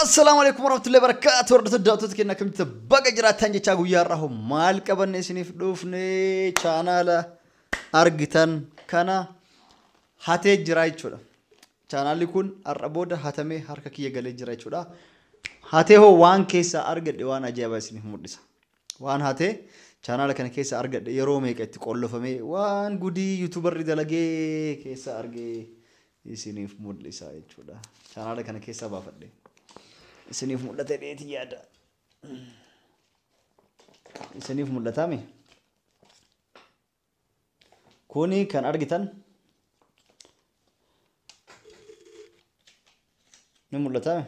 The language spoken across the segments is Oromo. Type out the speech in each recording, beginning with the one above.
Assalaamu alaikum warahmatullahi wabarakatuh. Hordoftoota daawwattoota keenya akkamitti baga jiraattan jechaa guyyaa har'aa hoo maal qabanne isiniif dhufne chaanaala argitan kana hatee jira jechuudha. Chaanaalli kun har'a booda hatamee harka kiyya galee jira jechuudha. Hatee hoo waan keessaa argadhe waan ajaa'ibaa isiniif mul'isa. Waan hatee chaanaala kana keessa argadhe yeroo meeqa itti qollofamee waan gudii yuutuubarri dalagee keessa argee isiniif mul'isa jechuudha. Chaanaala kana keessaa baafadhe. Isiniif mul'ata dheetii yaada. Isiniif mul'ataami? Kuni kan argitan ni mul'ataami?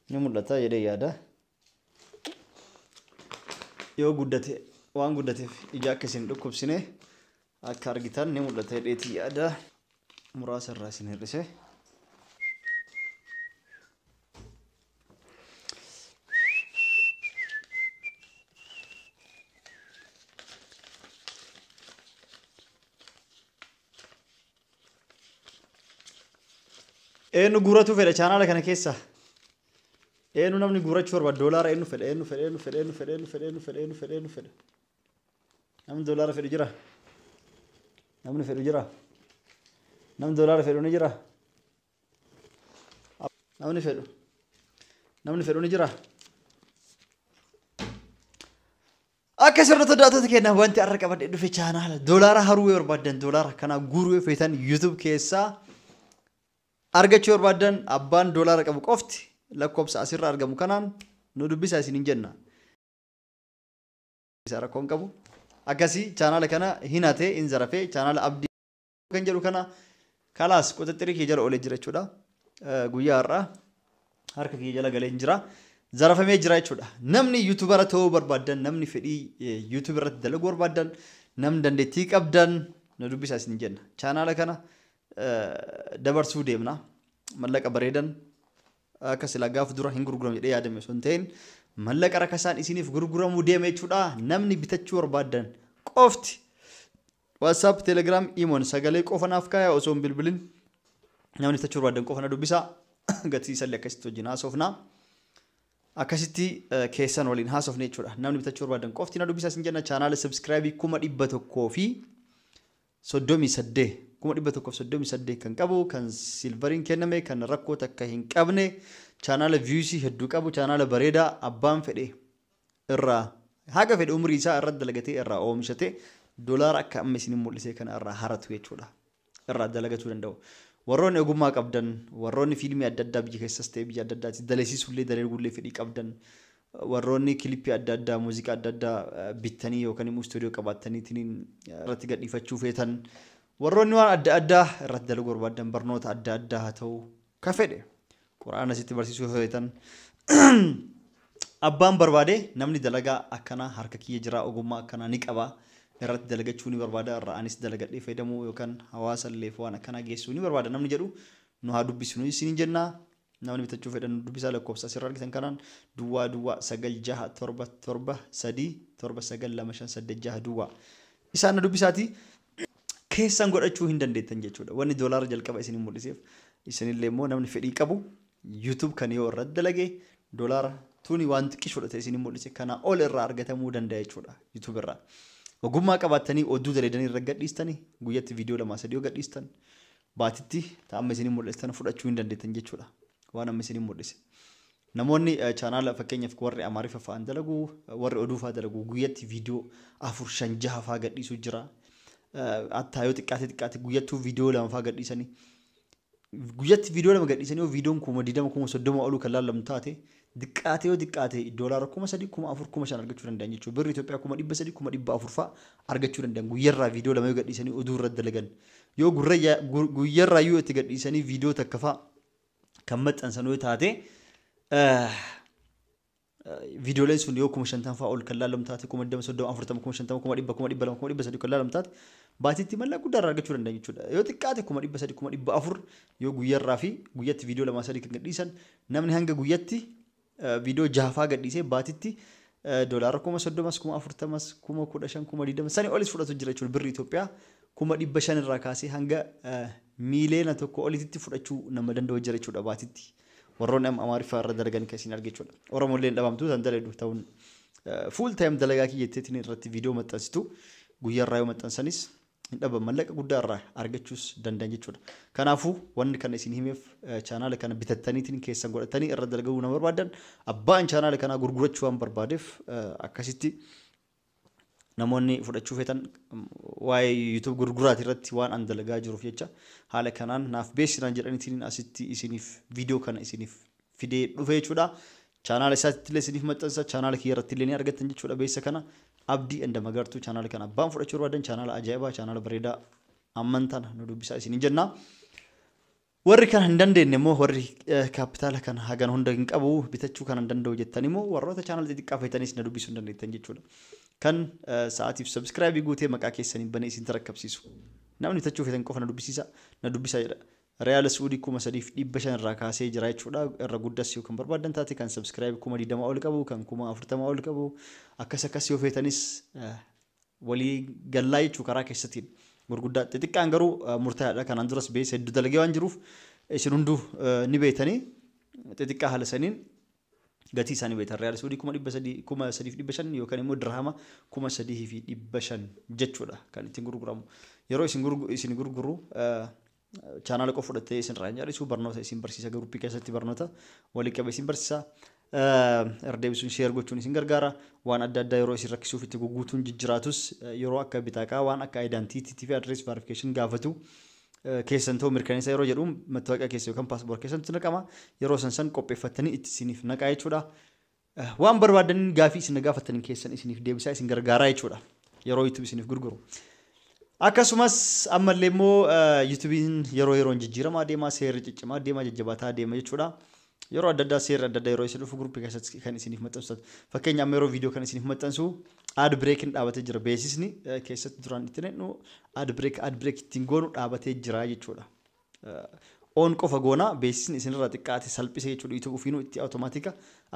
Ni mul'ata jedhee yaada. Yoo guddate waan guddateef ija akka isin dhukkubsine akka argitan ni mul'ata jedheetii yaada. Muraasa irraa isin hir'ise. Eenyu guurrachuu fedha chaanaala kana keessa? Eenyu namni guurrachuu barbaadu? Doolaara eenyu fedha? Eenyu fedha? Eenyu fedha? Eenyu fedha? Eenyu fedha? Eenyu fedha? Eenyu fedha? Eenyu fedha? Namni doolaara fedhu jira? Namni fedhu jira? Namni doolaara fedhu ni jira? Namni fedhu? Namni fedhu ni jira? Akka sirnoota daawwattoota keenya wanti har'a qabadhee dhufe chaanaala doolaara haruu yoo barbaaddan doolaara kana guuruu yoo feetan YouTube keessaa argachuu barbaaddan abbaan doolaara qabu qofti lakkoofsa asirra argamu kanaan nu dubbisaa isiniin jenna. Isa rakkoon qabu. Akkasii chaanaala kana hin hatee hin zarafee chaanaala abdii kan jedhu kana kalaas quxixxirii kee jala oolee jira jechuudha. Guyyaa har'aa harka kee jala galee jira. Zarafamee jira jechuudha. Namni yuutubara ta'uu barbaaddan, namni fedhii yuutuub irratti dalaguu barbaaddan, namni dandeettii qabdan nu dubbisaa isin jenna. Chaanaala kana dabarsuu deemna. Mallaqa bareedan akka silaa gaafa dura hin gurguramu jedhee yaadame osoo hin ta'in mallaqa rakasaan isiniif gurguramuu deema jechuudha. Namni bitachuu barbaaddan qofti WhatsApp, Telegram, Imoon sagalee qofa naaf kaayaa osoo hin bilbilin namni bitachuu barbaaddan qofa na dubbisaa. Gatii isallee akkasitti wajjin haasofna. Akkasitti keessan waliin haasofne jechuudha. Namni bitachuu barbaadan qofti na dubbisaa isin jenna. Chaanaala subscribe 138,000 138,000 kan qabu kan silveriin kenname kan rakkoo takka hin qabne chaanaala viewsii hedduu qabu chaanaala bareedaa abbaan fedhe irraa haga fedhe umrii isaa irratti dalagatee irraa oomishate doolaara akka amma isin mul'ise kana irraa haratu jechuudha. Irraa dalagachuu danda'u. Warroonni ogummaa qabdan, warroonni fiilmii adda addaa biyya keessas ta'e biyya adda addaatti dalasiisuullee dalaguullee fedhii qabdan, warroonni kilippii adda addaa, muuziqaa adda addaa bittanii yookaan immoo istuudiyoo qabaattaniitiin irratti gadhiifachuu feetan, warroonni waan adda addaa irratti dalaguu barbaadan barnoota adda addaa haa ta'u ka fedhe quraana sitti barsiisuu feetan abbaan barbaade namni dalagaa akkanaa harka kiyya jira ogummaa akkanaa ni qaba irratti dalagachuu ni barbaada irraa anis dalagadhee fayyadamuu yookaan hawaasa illee waan akkanaa geessuu ni barbaada namni jedhu nu haa dubbisnu isiniin jenna. Namni bitachuu fedhan nu dubbisaa lakkoofsa asirra argitan kanaan duwwaa duwwaa 9 6 7 7 3 7 9 2 5 8 6 duwwaa isaan na dubbisaati keessan godhachuu hin dandeettan jechuudha. Wanni doolaara jalqaba isin mul'iseef isinillee immoo namni fedhii qabu YouTube kan yoo irratti dalage doolaara tuni waan xiqqishoodha ta'e isin mul'ise kana ol irraa argatamuu danda'a jechuudha YouTube irraa. Ogummaa qabaattanii oduu dalaydanii irra gadhiistanii guyyatti viidiyoo 2 3 yoo gadhiistan baatitti amma isin mul'istan fudhachuu hin dandeettan jechuudha. Waan amma isin mul'ise. Namoonni chaanaala fakkeenyaaf warri Amaariffa fa'aan dalagu warri oduu fa'aa dalagu guyyatti viidiyoo 4 5 6 fa'aa gadhiisuu jira. Attaa yoo xiqqaate xiqqaate guyyattuu viidiyoo 2 fa'aa gadhiisanii guyyatti viidiyoo 2 gadhiisanii yoo viidiyoon 20,000 30,000 oluu kan laallamu taate xiqqaate yoo xiqqaate doolaara 3,000 4,000 5,000 argachuu danda'an jechuudha. Birri Itoophiyaa 300,000 400,000 fa'aa argachuu danda'an guyyarraa viidiyoo 2 yoo gadhiisanii oduu irratti dalagan yoo guyyarraa yoo itti gadhiisanii viidiyoo takka fa'aa kan maxxansan yoo taate viidiyooleen sun yoo 50,000 fa'aa ol kan laallamu taate 20,000 30,000 40,000 50,000 100,000 200,000 300,000 kan laallamu taate baatiitti mallaqa guddaa irraa argachuu danda'an jechuudha. Yoo xiqqaate 300,000 400,000 yoo guyyarraa fi guyyatti viidiyoo 2 3 kan gadhiisan namni hanga guyyatti viidiyoo 6 fa'aa gadhiisee baatitti $30,000, 40,000, 15,000, 20,000 sanii olis fudhatu jira jechuudha. Birri Itoophiyaa 500,000 irraa kaasee hanga 1,000,000 olitti fudhachuu nama danda'u jira jechuudha baatitti. Warroonni amma Amaariffaa irra dalagan kan isin arge jechuudha. Oromollee hin dhabamtu tan dalagdu ta'uun full time dalagaa kiyyatteetiin irratti viidiyoo maxxansitu guyyaa irraa yoo maxxansanis hin dhaban, mallaqa guddaa irraa argachuus danda'an jechuudha. Kanaafuu wanni kana isin himeef, chaanaala kana bitattaniitiin keessan godhatanii irra dalaguu nama barbaadan, abbaan chaanaala kanaa gurgurachuu waan barbaadeef, akkasitti namoonni fudhachuu feetan waa'ee YouTube gurguraati irratti waan an dalagaa jiruuf jecha haala kanaan naaf beeksisan jedhaniitiin asitti isiniif viidiyoo kana isiniif fidee dhufe jechuudha. Chaanaala isaatti illee isiniif maxxansa, chaanaala kiyya irratti illee ni argattan jechuudha beeksisa kana. Abdii and Magartuu chaanaala kana abbaan fudhachuu barbaadan, chaanaala ajaa'ibaa, chaanaala bareedaa amman tana nu dubbisaa isiniin jenna. Warri kana hin dandeenye immoo, warri kaapitaala kana hagan hunda hin qabu, bitachuu kana hin danda'u jettan immoo, warroota chaanaala xixiqqaa feetanis na dubbisuu hin dandeettan jechuudha. Kan sa'aatiif subscribe guutee maqaa keessaniin banee isin tarakkabsiisu. Namni bitachuu feetan qofa na dubbisiisa, na dubbisaa jedha. Riyaala Suudii 3,500 irraa kaasee jira jechuudha. Irra guddas yoo kan barbaadan taate, kan subscribe 20,000 ol qabu, kan 40,000 ol qabu, akkas akkas yoo feetanis walii gallaa jechuu karaa keessatiin. Gurguddaa xixiqqaan garuu murtaa'aadha. Kanaan duras beessa hedduu dalagee waan jiruuf isin hunduu ni beektanii, xixiqqaa haala saniin gatii isaanii beektan. Riyaala Suudii 300,000, 3,500 yookaan immoo dirhama 3,500 jechuudha kan ittiin gurguramu. Yeroo isin gurguru chaanaala qofa fudhattee isin irraa hin jaalisu, barnoota isin barsiisa, giruuppii keessatti barnoota walii qabee isin barsiisa. Irra deebisuun share gochuun isin gargaara. Waan adda addaa yeroo isin rakkisuuf itti guguutuun jijjiraatus, yeroo akka bitaaqaa waan akka identity fi address verification gaafatu, keessan ta'uu mirkaneessa yeroo jedhu mattaawoqiyaa keessa yookaan paaspoor keessantu naqama. Yeroo san san qopheeffattanii itti isiniif naqaa jechuudha. Waan barbaadan gaafii isin gaafatanii keessan isiniif deebisaa isin gargaaraa jechuudha. Yeroo YouTube isiniif gurguru. Akkasumas ammallee immoo YouTube'n yeroo yeroon jijjiiramaa deemaa, seerri ciccimaa deemaa, jajjabaataa deema jechuudha. Yeroo adda addaa seerri adda addaa yeroo isin dhufu guruppii keessatti kan isiniif maxxansu. Fakkeenya amma yeroo viidiyoo kan isiniif maxxansu ad breakin dhaabatee jira. Beeksisni keessatti duraan itti naqnu ad break ittiin goonu dhaabatee jira jechuudha. On qofa goona, beeksisni isinirraa xiqqaate salphise jechuudha. YouTube ofiinuu itti automatic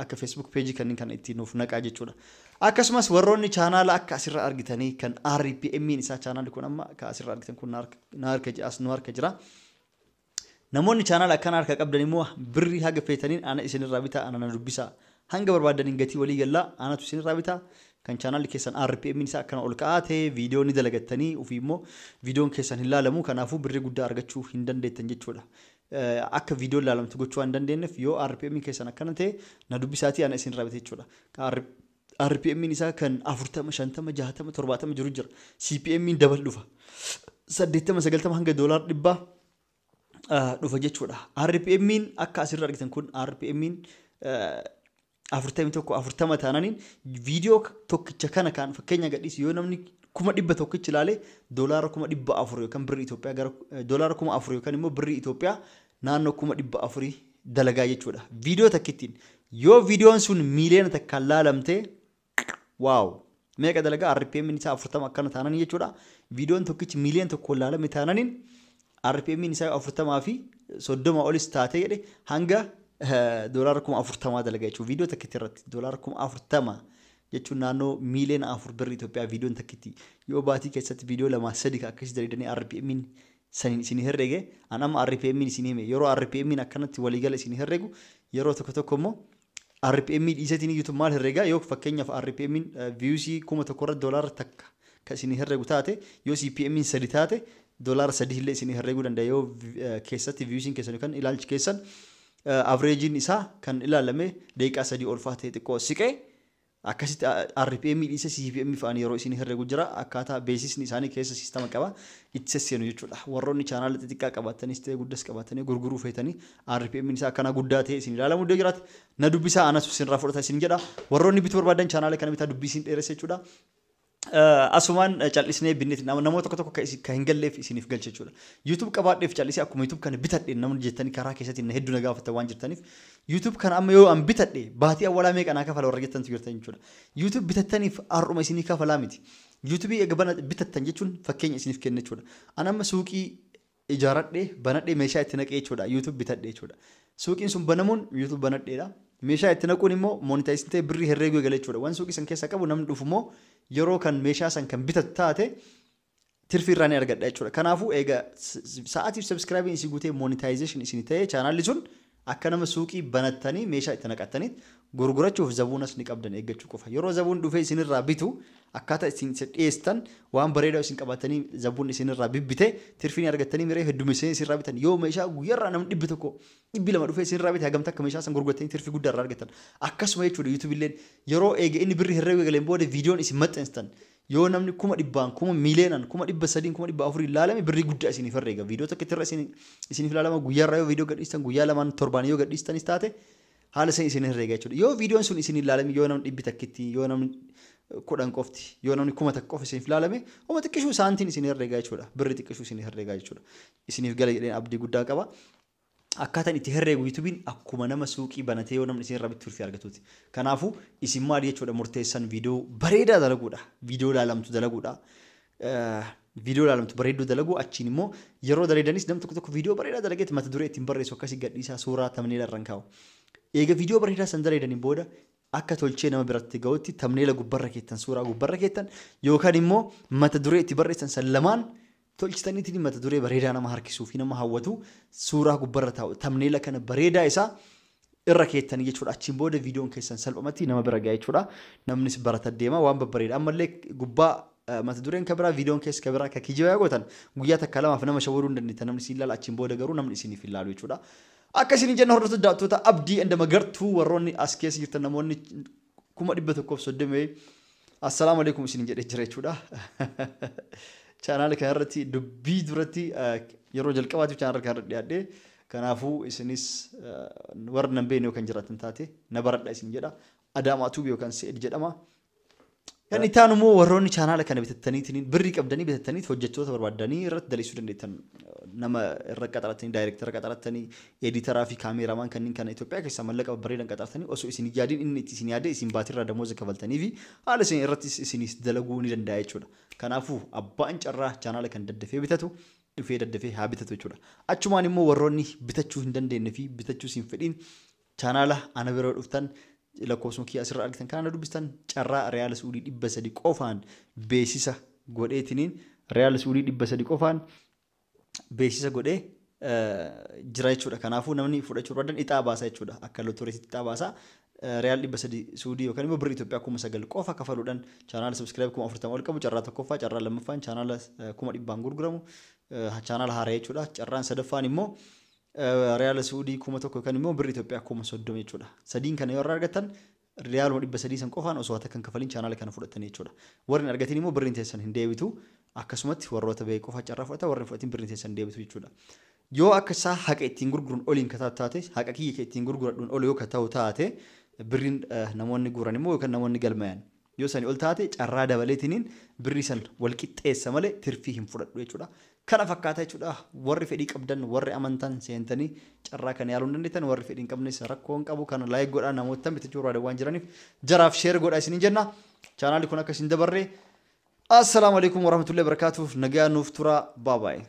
akka Facebook page kanneen kana ittiin nuuf naqaa jechuudha. Akkasumas warroonni chaanaala akka asirra argitanii kan RPM isaa, chaanaalli kun amma akka asirra argitan kun na harka as nu harka jira. Namoonni chaanaala akkana harka qabdan immoo birrii haga feetaniin ana isinirraa bitaa, ana na dubbisaa. Hanga barbaadaniin gatii walii gallaa, anatu isinirraa bitaa. Kan chaanaalli keessan RPM isaa akkana ol ka'aa ta'e, viidiyoo ni dalagattanii ofii immoo viidiyoon keessan hin laalamu, kanaafuu birrii guddaa argachuu hin dandeettan jechuudha. Akka viidiyoon laalamtu gochuu waan dandeenyeef, yoo RPM keessan akkana ta'e na dubbisaatii ana isinirraa bita jechuudha. RPM isaa kan 40, 50, 60, 70 jiru jira. CPM dabal dhufa. 80, 90 hanga $100 dhufa jechuudha. RPM akka asirra argitan kun RPM 41, 40 taananiin viidiyoo tokkicha kana kan fakkeenya gadhiisu yoo namni 100,000 tokkichi ilaale $400,000 yookaan birrii Itoophiyaa gara $4,000 yookaan immoo birrii Itoophiyaa naannoo 400,000 dalagaa jechuudha. Viidiyoo takkittiin yoo viidiyoon sun 1,000,000 laalamte, wow, meeqa dalagaa? RPM isaa 40 akkana taananii jechuudha. Viidiyoon tokkichi 1,000,000 laalame taananiin RPM isaa 40 fi 30 olis taatee jedhe hanga $40,000 dalagaa jechuudha. Viidiyoo takkitti irratti $40,000 jechuun naannoo 4,000,000 birrii Itoophiyaa viidiyoon takkitti. Yoo baatii keessatti viidiyoo lama sadi akkasii dalagdanii RPM saniin isin herrege, an amma RPM isin hime, yeroo RPM akkanatti waliigala isin herregu, yeroo tokko tokko immoo RPM dhiisetiin YouTube maal herregaa? Yoo fakkeenyaaf RPM viewsii 1000 irratti $1 kan isin herregu taate, yoo CPM 3 taate $3 illee isin herreguu danda'a, yoo keessatti viewsiin keessan yookaan ilaalchi keessan averageiin isaa kan ilaalame daqiiqaa 3 ol fa'aa ta'e xiqqoo siqee, akkasitti RPM dhiise CPM fa'aan yeroo isin herregu jira. Akkaataa beeksisni isaanii keessa siistama qaba itti sesseenu jechuudha. Warroonni chaanaala xixiqqaa qabaatanis ta'e guddas qabaatanii gurguruu feetanii RPM isaa akkana guddaa ta'e isin ilaalamu iddoo jiraate na dubbisaa, anas isinirraa fudhata isin jedha. Warroonni bituu barbaadan chaanaala kana bitaa, dubbii isin dheeressa jechuudha. Asumaan callisnee binneeti namoota tokko tokko kan hin galleef isiniif galcha jechuudha. YouTube qabaadheef callisee akkuma YouTube kana bitadhe namni jettanii karaa keessatti na hedduu na gaafatan waan jirtaniif, YouTube kana amma yoo an bitadhe baatii awwalaa meeqa naa kafala warra jettantu jirtan jechuudha. YouTube bitattaniif har'uma isinii kafalaa miti. YouTube eega bana bitattan jechuun fakkeenya isiniif kenna jechuudha. An amma suuqii ijaaradhee banadhee meeshaa itti naqee jechuudha. YouTube bitadhe jechuudha. Suuqiin sun banamuun YouTube banadheedha. Meeshaa itti naquun immoo monetize ta'e birrii herreeguu eegala jechuudha. Waan suuqii san keessa qabu namni dhufu immoo yeroo kan meeshaa san kan bitatu taate tirfii irraa ni argadha jechuudha. Kanaafuu egaa sa'aatiif subscribe isin guutee monetization isin ta'e chaanaalli sun akka nama suuqii banattanii meeshaa itti naqattanii gurgurachuuf zabuunas ni qabdan eeggachuu qofa. Yeroo zabuun dhufee isinirraa bitu akkaataa isin dhiyeessitan waan bareedaa isin qabatanii zabuun isinirraa bibbite tirfii ni argattanii miree heddummissanii isinirraa bitan. Yoo meeshaa guyyaarraa namni 100 200 dhufee isinirraa bite hagamta akka meeshaa san gurgurattanii tirfii guddaa irraa argattan. Akkasuma jechuudha yuutuubilleen yeroo eega inni birrii herreega galeen booda viidiyoon isin maxxansitan yoo namni 100,000 1,000,000 300,000 400,000 ilaalame birrii guddaa isiniif herreega. Viidiyoo tokko irra isiniif ilaalama guyyaarraa yoo viidiyoo gadhiistan guyyaa lamaan torbaan yoo gadhiistanis taate haala isin isin herreega jechuudha. Yoo viidiyoon sun isin ilaalame yoo namni 100 yoo namni 10 qofti yoo namni 1000 qofa isiniif ilaalame homa xiqqishuu saantiin isin herreega jechuudha. Birrii xiqqishuu isin herreega jechuudha. Isiniif gala jedheen abdii guddaa qaba. Akkaataan itti herreegu yuutuubiin akkuma nama suuqii banatee yoo namni isin irraa bitu turfii argatuuti. Kanaafuu isin maal jechuudha murteessan viidiyoo bareedaa dalaguudha. Viidiyoo ilaalamtu dalaguudha. Viidiyoo ilaalamtu bareedduu dalaguu achiin immoo yeroo dalagidanis namni tokko tokko viidiyoo bareedaa dalageetti mata duree ittiin barreessu akkasii gadhiisaa suuraa thumbnail irraan kaa'u. Eega viidiyoo bareedaa san dalaydaniin booda akka tolchee nama biratti ga'utti thumbnail gubbarra keettan suuraa gubbarra keettan yookaan immoo mata duree itti barreessan san lamaan tolchitaniitiin mata duree bareedaa nama harkisuu fi nama hawwatu suuraa gubbarra taa'u thumbnail kana bareedaa isaa irra keettanii jechuudha. Achiin booda viidiyoon keessan salphumatti nama bira ga'a jechuudha. Namnis barata deema waan babbareeda. Ammallee gubbaa mata dureen kan biraa viidiyoon keessa kan biraa akka kijibaa gootan guyyaa takka lamaaf nama shawwaduu hin dandeettan namni isin ilaala achiin booda garuu namni isiniif hin ilaalu jechuudha. Akka isin jenna hordoftoota daawwattoota Abdii and Magartuu warroonni as keessa jirtan namoonni 130,000 assalaamu alaikum isin jedhee jira jechuudha. Chaanaala kanarratti dubbii duratti yeroo jalqabaatiif chaanaala kanarratti dhiyaadhe kanaafuu isinis warra nan beekne yookaan jiraatan taate na baradha isin jedha. Adaamaa Tuubii yookaan Se'ed jedhama. Kan itti aanu immoo warroonni chaanaala kana bitattaniitiin birrii qabdanii bitattaniit hojjettoota barbaaddanii irratti daleessuu dandeettan nama irra qaxaratanii daayirektara qaxaratanii editaraa fi kaameeraamaan kanneen kana Itoophiyaa keessaa mallaqa babbareedan qaxaratanii osoo isin yaadiin inni itti isin yaadee isin baatirraa damooza kafaltanii fi haala isin irratti isinis dalaguu ni danda'a jechuudha. Kanaafuu abbaan carraa chaanaala kan daddafee bitatu dhufee daddafee haa bitatu jechuudha. Achumaan immoo warroonni bitachuu hin dandeenye fi bitachuu hin fedhiin chaanaala ana bira dhuftan lakkoofsuma kiyya asirra argitan kana dubbistan carraa Riyaala Suudii 300 qofaan beeksisa godheetiniin Riyaala Suudii 300 qofaan beeksisa godhee jira jechuudha. Kanaafuu namni fudhachuu barbaadan ixaa baasa jechuudha. Akka lottoriitti ixaa baasa. Riyaal 300 Suudii yookaan immoo birrii Itoophiyaa 9,000 qofa kafaluudhaan chaanaala subscribe 40,000 ol qabu carraa tokkoffaa carraa lammaffaan chaanaala 100,000 gurguramu chaanaala haaraa jechuudha. Carraan sadaffaan immoo Riyaala Suudii 1,000 yookaan immoo birrii Itoophiyaa 30,000 jechuudha. Sadiin kana yoo irraa argattan riyaaluma 300 san qofaan osoo akka hin kafalin chaanaala kana fudhatanii jechuudha. Warri hin argatin immoo birriin teessan hin deebitu. Akkasumatti warroota ba'e qofa carraa fudhata warri hin fudhatin birriin teessan hin deebitu jechuudha. Yoo akka isaa haqa ittiin gurguruun oliin kataa taate haqa kiyya ittiin gurguradhuun ol yoo ta'u taate birriin namoonni guuran immoo yookaan namoonni galmayan yoo sani ol taate carraa dabaleetiniin birrii san wal qixxeessa malee tirfii hin fudhadhu jechuudha. Kana fakkaata jechuudha. Warri fedhii qabdan warri amantan seentanii carraa kana yaaluu hin dandeettan warri fedhii hin qabnes rakkoo hin qabu kana like godhaa namoota bitachuu barbaadan waan jiraniif jaraaf share godhaa isiniin jenna. Chaanaalli kun akka isin dabarre. Assalaamu alaikum warahmatullahi wabarakatuh. Nagaa nuuf tura. Bye bye.